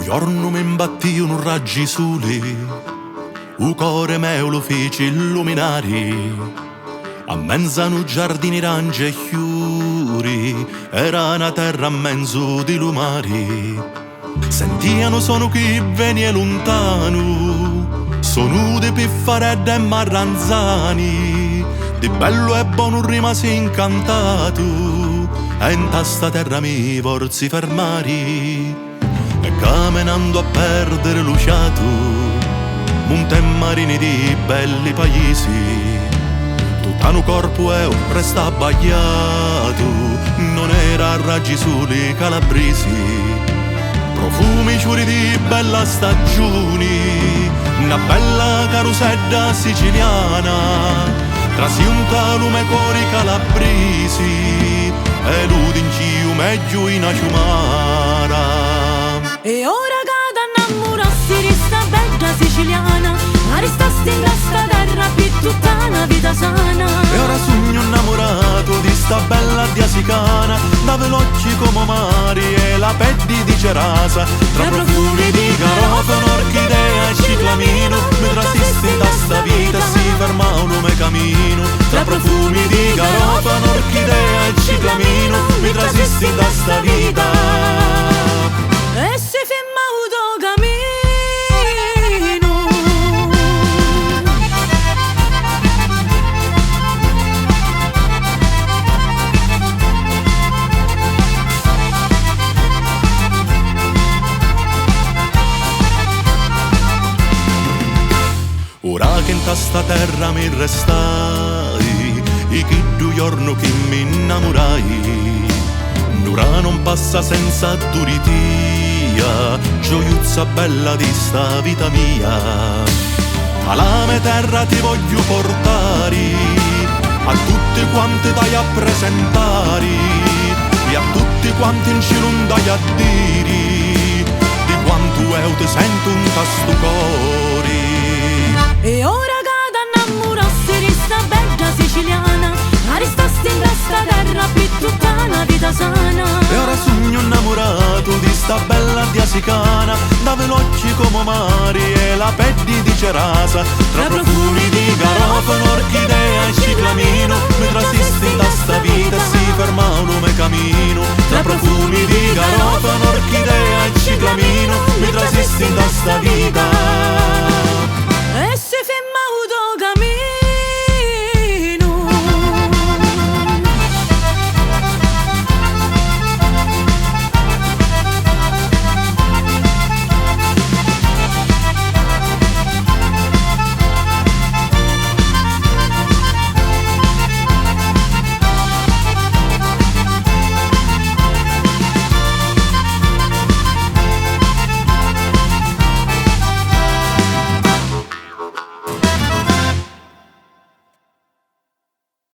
Giorno mi imbattì un raggi suli, u cuore meo lo fece illuminare. A menzano giardini range e fiori, era una terra a mezzo di lumari. Sentiano sono chi venie lontano, sono di piffaredda e marranzani, di bello e buono rimasi incantato, e in sta terra mi vorsi fermari. E camminando a perdere l'usciato, monte e marini di belli paesi, tutto un corpo eo resta abbagliato, non era raggi soli calabresi, profumi ciuri di bella stagione, una bella carusedda siciliana, trasiunta lume cori calabresi, e l'udinciu meglio in aciumara. E ora che t'annamorassi di sta bella siciliana, restasti in sta terra per tutta una vita sana. E ora sogno innamorato di sta bella diasicana, da veloci come mari e la peddi di cerasa, tra profumi di garofano, orchidea e ciclamino, mi trasisti da sta vita si ferma un lume cammino. Tra profumi di garofano, orchidea e ciclamino, mi trasisti da sta vita. E si ferma il tuo cammino. Ora che in sta terra mi restai, i chi du giorno che mi innamorai, Nura non passa senza duritia, gioiuzza bella di sta vita mia. Alla mia terra ti voglio portare, a tutti quanti dai a presentare, e a tutti quanti in cielo dai a dire, di quanto io ti sento un tasto cori. E ora che t'annamorassi di sta bella siciliana, restasti in sta terra per tutta una vita sana. E ora sogno innamorato di sta bella diasicana, da veloci come mari e la peddi di cerasa, tra profumi